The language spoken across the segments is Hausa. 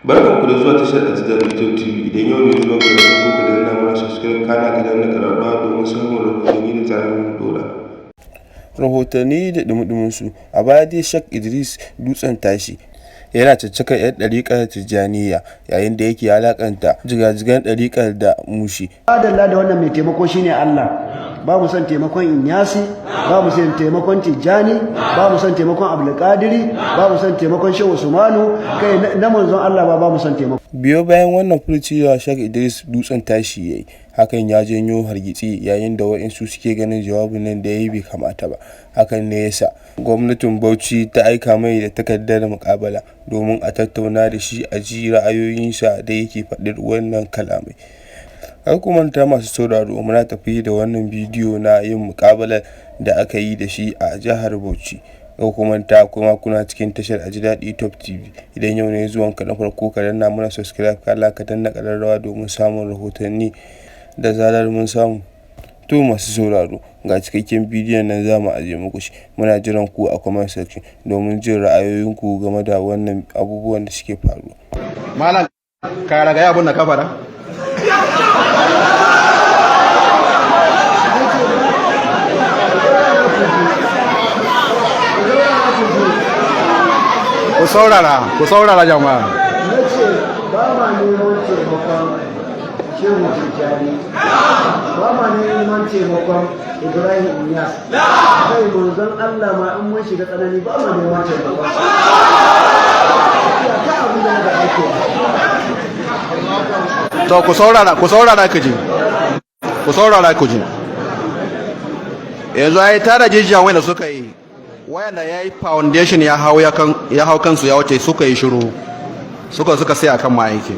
Barkanku da zuwa tashar Ajidaɗi Top TV. Idan yau ne zuwan ka na farko, ka danna mana subscribe, kana ka danna ƙararrawa domin samun rahotanni da zarar mun ɗora. Rahotanni da ɗumi su. A baya dai, Sheikh Idris Dutsen Tashi yana caccakar 'yan ɗariƙar Tijjaniya, yayin da yake alaƙanta jigajigan ɗariƙar da mushe. Adalla da wannan mai taimako shine Allah. Ba mu son taimakon Inyasi, ba mu son taimakon Tijjani, ba mu son taimakon Abdulkadiri, ba mu son taimakon Shehu Usmanu, kai na manzon Allah ba mu son taimako. Biyo bayan wannan furuci da Sheikh Idris Dutsen Tashi ya yi, hakan ya janyo hargitsi, yayin da waɗansu suke ganin jawabin nan da ya yi bai kamata ba. Hakan ne ya sa gwamnatin Bauchi ta aika mai da takardar muƙabala domin a tattauna da shi, a ji ra'ayoyinsa da yake faɗar wannan kalamai. Kar ku manta, masu sauraro, muna tafi da wannan bidiyo na yin muƙabalar da aka yi da shi a jihar Bauchi. Kar ku manta, kuma kuna cikin tashar Ajidaɗi Top TV. Idan yau ne zuwanka na farko, ka danna mana subscribe, kana ka danna ƙararrawa domin samun rahotanni da zarar mun samu. To, masu sauraro, ga cikakken bidiyon nan za mu ajiye muku shi. Muna jiran ku a comment section domin jin ra'ayoyinku game da wannan abubuwan da suke faruwa. Malam, ka ragaya abun da ka fara? Ku saurara, ku saurara jama'a. Nace ba ma neman taimakon Shehu Tijjani, ba ma neman taimakon Ibrahim Inyas, kai manzon Allah ma in mun shiga tsanani ba ma neman taimakon ya ta abin da na ake. To, ku saurara, ku saurara ku ji. Ku saurara ku ji. Yanzu ai tara jijiyan wanda suka yi wayanda ya yi foundation ya hau ya kan ya hau kansu ya wuce, suka yi shiru. Suka sai akan ma'aiki.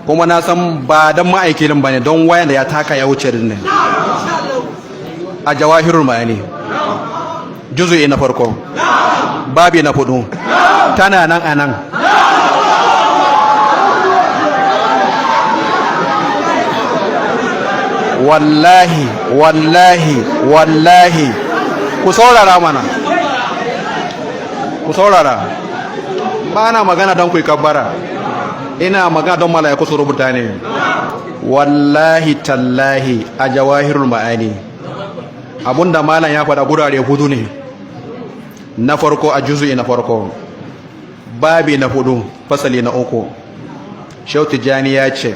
Kuma na san ba dan ma'aiki din bane, don wayanda ya taka ya wuce din ne. A Jawahirul Ma'ani, juzu'i na farko, babi na hudu, tana nan a nan. Wallahi, wallahi, wallahi, ku saurara mana, ku saurara. Ba na magana don ku yi kabbara, ina magana don mala'iku su rubuta ne. Wallahi tallahi, a Jawahirul Ma'ani, abunda malam ya faɗa gurare hudu ne. Na farko, a juzu'i na farko, babi na hudu, fasali na uku, Shehu Tijjani ya ce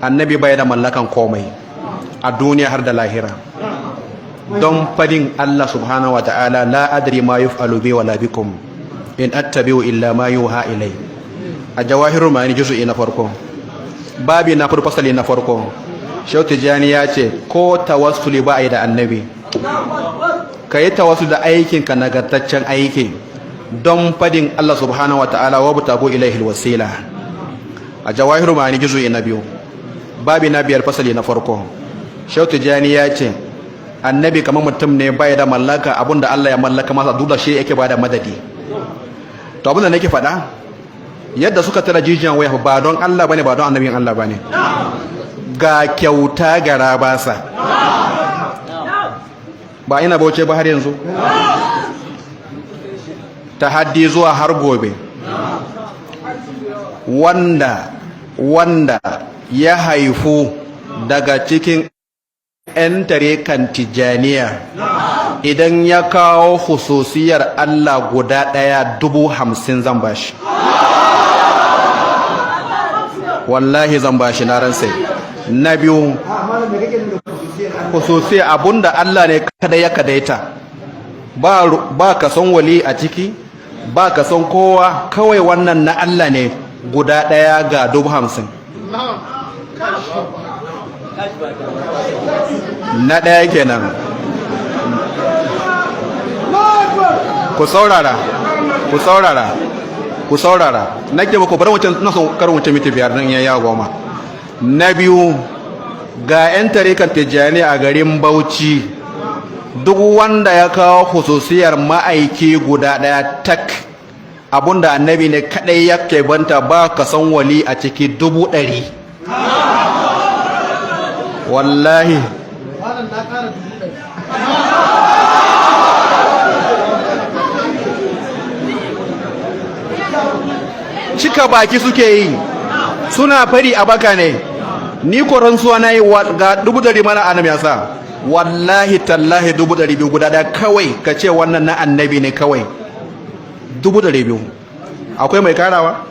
annabi bai da mallakan komai a duniya har da lahira, don fadin Allah subhanahu wa ta'ala: "La adri ma yuf'alu bi wala bikum, in attabi'u illa ma yuha ilai." A Jawahirul Ma'ani, juz'i na farko, babi na farko, fasali na farko, Shehu Tijjani ya ce ko tawassuli ba a yi da annabi, ka yi tawassul da aikinka, nagartaccen aiki, don fadin Allah subhanahu wa ta'ala: "Wabtagu ilaihi wasila." A Jawahirul Ma'ani, juz'i na biyu, babi na biyar, fasali na farko, Shehu Tijjani ya ce annabi kamar mutum ne, bai da mallaka, abinda Allah ya mallaka masa, duk da shi yake bada madadi. To, abinda nake faɗa, yadda suka tara jijiyan waya, ba don Allah bane, ba don annabin Allah bane. Ga kyauta ga rabasa, ba ina bauce ba har yanzu, tahaddi zuwa har gobe. Wanda ya haifu daga cikin 'yan tarekan Tijjaniya, idan ya kawo hususiyar Allah guda ɗaya, 50,000 zan bashi. Wallahi zan bashi, na ransa. Na biyu, A malam, me kake nuna khususiyar Allah? Hususiyar abunda Allah ne kada ya kadaita, ba ka son wali a ciki, ba ka son kowa, kawai wannan na Allah ne, guda ɗaya, ga 50,000. Na ɗaya kenan. Ku saurara, ku saurara, ku saurara. Nake muku, bari wucin na son karin wuce miti 5 nan ya 10. Na biyu, ga 'yan tarikan Tijjani a garin Bauchi, duk wanda ya kawo hususiyar ma'aiki guda ɗaya tak, abunda annabi ne kadai ya banta, ba ka san wali a ciki, 100,000. Wallahi. Malam, na ƙara 100,000. Cika baki suke yi, suna fari a baka ne. Ni ko rantsuwa na yi ga 100,000 mana anam ya sa. Wallahi tallahi, 200,000 guda ɗaya kawai ka ce wannan na annabi ne kawai, 200,000, akwai mai karawa?